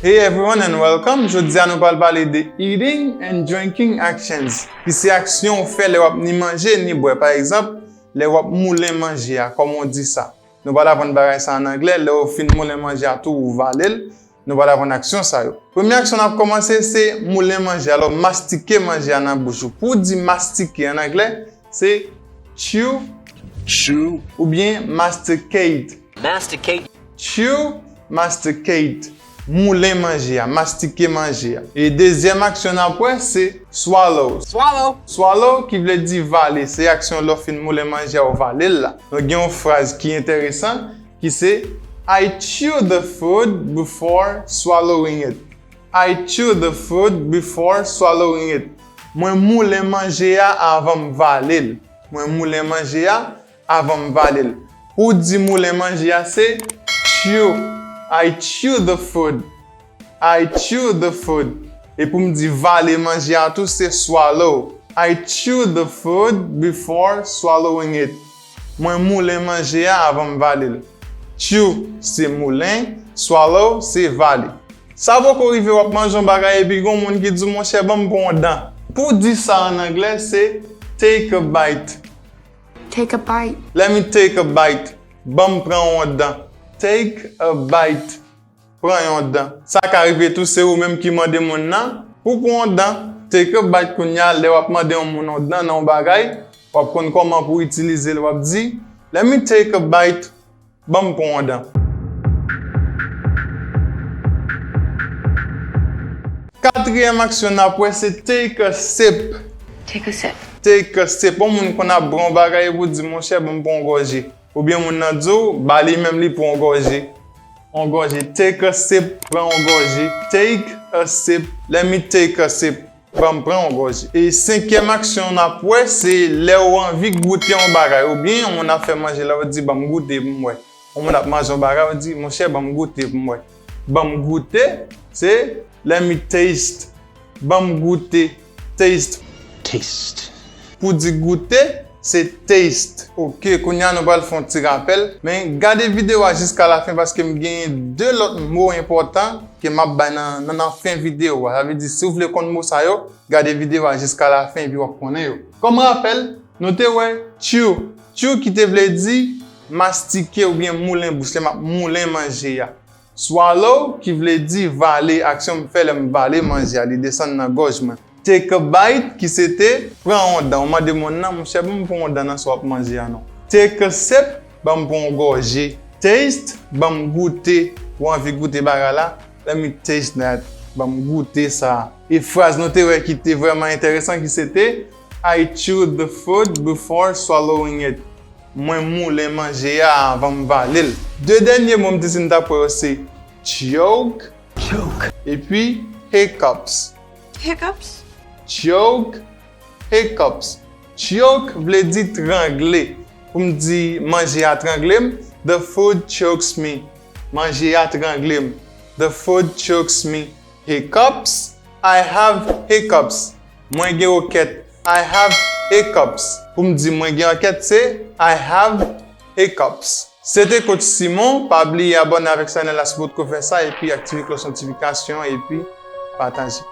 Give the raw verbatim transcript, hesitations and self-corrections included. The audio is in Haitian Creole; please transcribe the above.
Hey everyone and welcome! Jodi a nou pral pale de eating and drinking actions, ki se aksyon ou fè lè w ap ni manje ni bwè. Pa egzanp, lè w ap moulen manje a, kòman w di sa? Nou pral aprann bagay sa an anglè, lè w fin moulen manje a tou, ou vale l. Nou pral aprann aksyon sa yo. Premye aksyon n ap kòmanse se moulen manje, alò mastike manje a nan bouch ou. Pou w di mastike an anglè, se chew, chew, oubyen masticate. Masticate. Chew, masticate. Moulen manje a, mastike manje a. E dezyèm aksyon n ap wè se swallow. Swallow. Swallow ki vle di vale, se aksyon lè w fin moulen manje a, ou vale l la. Donk gen yon fraz ki enteresan ki se I chew the food before swallowing it. I chew the food before swallowing it. Mwen moulen manje a avan m vale l. Mwen moulen manje a avan m vale l. Pou w di moulen manje a se chew. I chew the food. I chew the food. E pou m di vale manje a tou se swallow. I chew the food before swallowing it. Mwen moulen manje a avan m vale l. Chew se moulen, swallow se vale. Sa poko rive w ap manje yon bagay epi gen yon moun ki di w, monchè, ban m pran yon dan. Pou w di sa an anglè se take a bite. Take a bite. Let me take a bite. Ban m pran yon dan. Take a bite. Pran yon dan. Sa ka rive tou se ou menm ki mande moun nan pou pran yon dan. Take a bite. Kounye a lè w ap mande yon moun yon dan nan yon bagay, w ap konn kòman pou w itilize l, w ap di, let me take a bite. Ban m pran yon dan. Katriyèm aksyon n ap wè se take a sip. Take a sip. Take a sip. Yon moun konn ap bwè yon bagay epi w di, monchè, ban m pran yon gòje. Oubyen moun nan di w, ba li menm li pran yon gòje. Yon gòje, take a sip, pran yon gòje. Take a sip, let me take a sip. Ban m pran yon gòje. E senkyèm aksyon n ap wè, se lè w anvi goute yon bagay, oubyen yon moun ap fè manje la, ou di, ban m goute pou m wè. Yon moun ap manje yon bagay, ou di, monchè, ban m goute pou m wè. Ban m goute, se let me taste. Ban m goute, taste. Taste. Pou di goute, se taste. Ok, kounye a nou pral fè yon ti rapèl. Men gade videyo a jiska lafen paske m genyen de lòt mo enpòtan ke m ap bay nan, nan, nan fen videyo a. Sa vle di, si w vle konn mo sa yo, gade videyo a jiska lafen epi w ap konnen yo. Kòm rapèl, nou te wè chew. Chew ki te vle di mastike oubyen moulen bouch, lè m ap moulen manje a. Swallow, ki vle di vale, aksyon m fè lè m vale manje a, li desann nan gòj mwen. Take a bite, ki se te pran yon dan. Ou mande moun nan, monchè, ban m pran yon dan nan sa w ap manje a non. Take a sip, ban m pran yon gòje. Taste, ban m goute. Ou anvi goute bagay la, let me taste that. Ban m goute sa. E fraz nou te wè ki te vrèman enteresan, ki se te, I chew the food before swallowing it. Mwen moulen manje a avan m vale l. De dènye mo m te di n t ap wè yo se choke, choke, epi hiccups. Hiccups? Choke, hiccups. Choke vle di trangle. Pou m di manje a trangle m, the food chokes me. Manje a trangle m. The food chokes me. Hiccups, I have hiccups. Mwen gen okèt. I have hiccups. Pou m di mwen gen okèt, se I have hiccups. Se te Coach Simon. Pa bliye abòne avèk chanèl la si w potko fè sa, epi aktive klòch notifikasyon, epi pataje.